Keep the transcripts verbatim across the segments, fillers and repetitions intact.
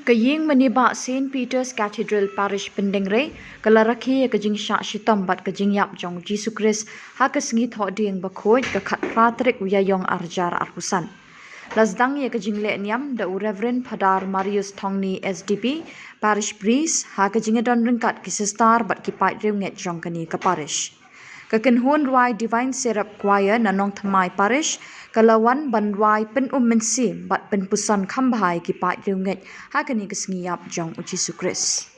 Ka ïing mane ba Saint Peter's Cathedral Parish Pyndengrei ka la rakhe ïa ka jingshah shitom bad ka jingïap jong u Jisu Khrist ha ka sngi Thohdieng Bakhuid ka khatphra tarik u Ïaïong arhajar arphew san. La sdang ïa ka jingleh niam da u Reverend Phadar Marius Thongni S D P, Parish Priest, ha ka jingïadon ryngkat ki sister bad ki paidriewngeit jong kane ka parish. Ka kynhun rwai Divine Seraph Choir na Nongthymmai Parish ka la wan ban rwai pynum mynsiem bad pynpuson kham bha ïa ki paidriewngeit ha kane ka sngi ïap jong u Jisu Khrist.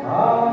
Ka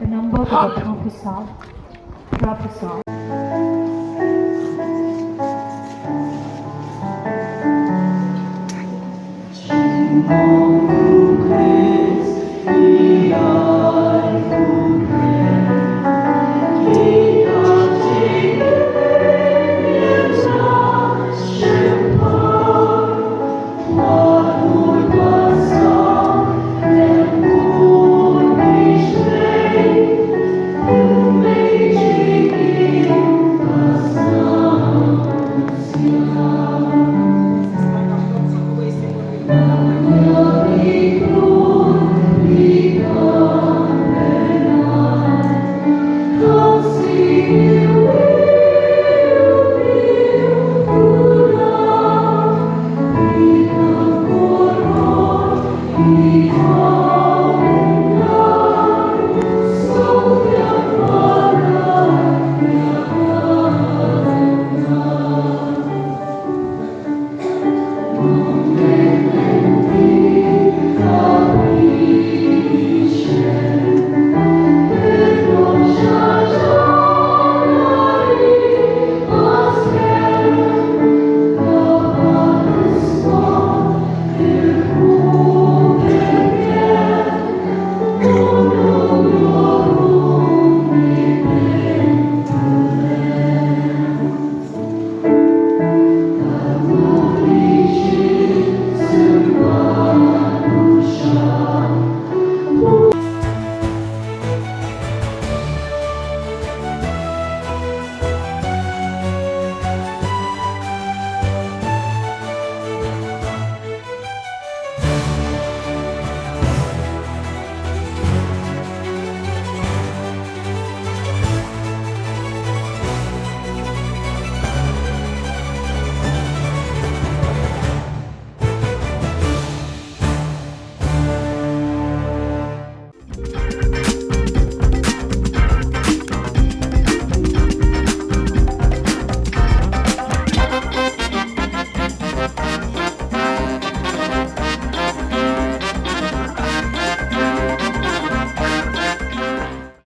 number kaba phra phew saw. Phra phew saw.